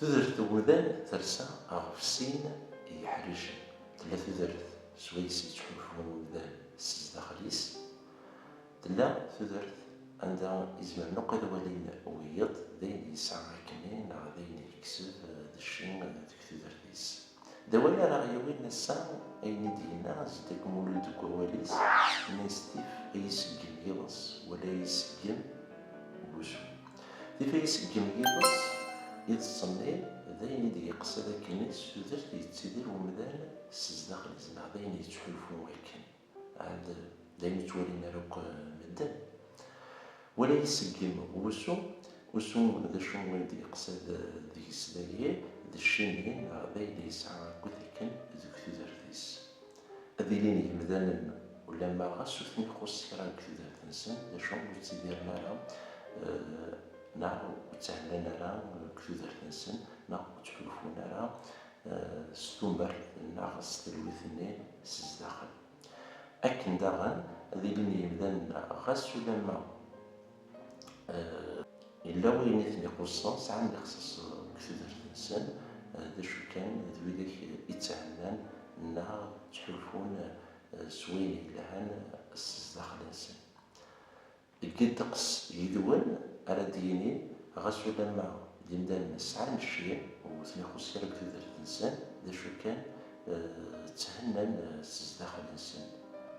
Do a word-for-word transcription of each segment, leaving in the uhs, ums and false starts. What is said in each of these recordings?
Tudert n umdan tersa ɣef sin yeḥricen. Tella tudert swayes yettḥulfu umdan s zdaxel-is, tella tudert anda izemren akk ad walin wiyeḍ d ayen yesɛa akkenni neɣ d ayen yekseb, eh, d cci, eh, deg tudert-is. D awal ara ɣ-yawin ass-a ayen i d-yenna Zeddak Mulud deg wawal-is, yenna-yas tif ay iseggem yiḍes wala ay iseggem wusu. Tif ay iseggem yiḍes, yiḍes-nni d ayen i d-yeqsed akken s tudert yettidir umdan s zdaxel-is, neɣ d ayen yettḥulfu akken. Ɛad d ayen ur ttwalin ara akk medden. Wala iseggem wusu, usu d acu i d-yeqsed deg-s dagi, d cci-nni neɣ d ayen yesɛa akk akken deg tudert-is. Ad ilin yemdanen ulamma ɣas ur ten-ixuṣṣ kra deg tudert-nsen, d acu ur ttidiren ara, eh, neɣ ur tthennun ara deg tudert-nsen, neɣ ur ttḥulfun ara, eh, s tumert neɣ s talwit-nni s zdaxel. Akken daɣen ad ilin yemdanen ɣas ulamma, eh, yella wayen i ten-ixuṣṣen, sɛan lexṣaṣ deg tudert-nsen, eh, d acu kan d widak i tthennan neɣ ttḥulfun, eh, s wayen yelhan s zdaxel-nsen. Deg ddeqs yid-wen ara d-yinin, ɣas ulamma d imdanen sɛan cci, ur ten-ixuṣṣ ara deg tudert-nsen, d acu kan, eh, tthennun, eh, s zdaxel-nsen.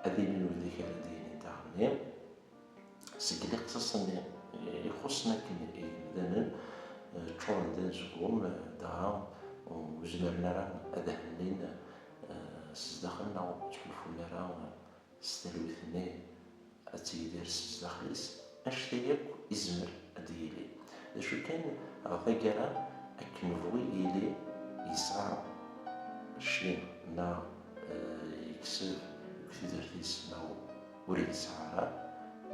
Ad ilin widak ara d-yinin daɣen, seg liqsas-nni ixuṣṣen akken i yimdanen, eh, ččuren d anezgum, eh, dɣa ur zmiren ara ad hennin, eh, s zdaxel neɣ ur ttḥulfun ara, eh, s talwit-nni ad tidir s zdaxel-is, annect-a yakk izmer ad d-yili. D acu kan, ɣer taggara, akken nebɣu yili, yesɛa cci neɣ, eh, yekseb deg tudert-is neɣ ur yesɛi ara,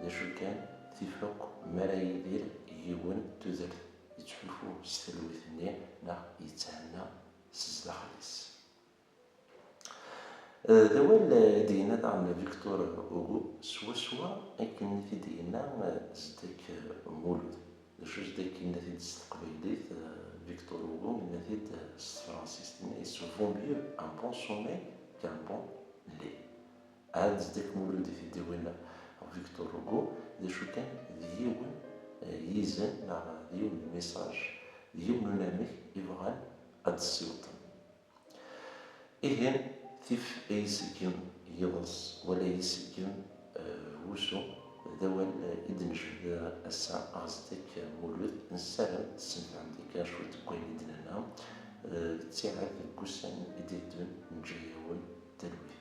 d acu kan, tif akk mi ara yidir yiwen d tudert yettḥulfu s talwit-nni neɣ yetthenna s zdaxel-is. Eh, d awal, eh, i d-yenna daɣen Victor Hugo, swaswa akken i t-id-yenna, eh, Zeddak, eh, Mulud. D acu Zeddak yenna-t-id s teqbaylit, eh, Victor Hugo yenna-t-id, eh, s tefransist, yenna-yas: "Vaut mieux un bon sommeil qu'un bon lit." Ɛad Zeddak Mulud i t-id-iwin Victor Hugo, d acu kan, d yiwen, eh, yizen, neɣ d yiwen n message, d yiwen n unamek i bɣan ad d-ssiwḍen. Ihi, tif ay iseggem yiḍes wala ay iseggem, eh, wusu, d awal, eh, i d-nejbed ass-a ɣer Zeddak Mulud. Nessaram tessenfɛem-d kan cwiṭ deg wayen i d-nenna. Eh, ttiɛad deg wussan i d-iteddun, neǧǧa-yawen talwit.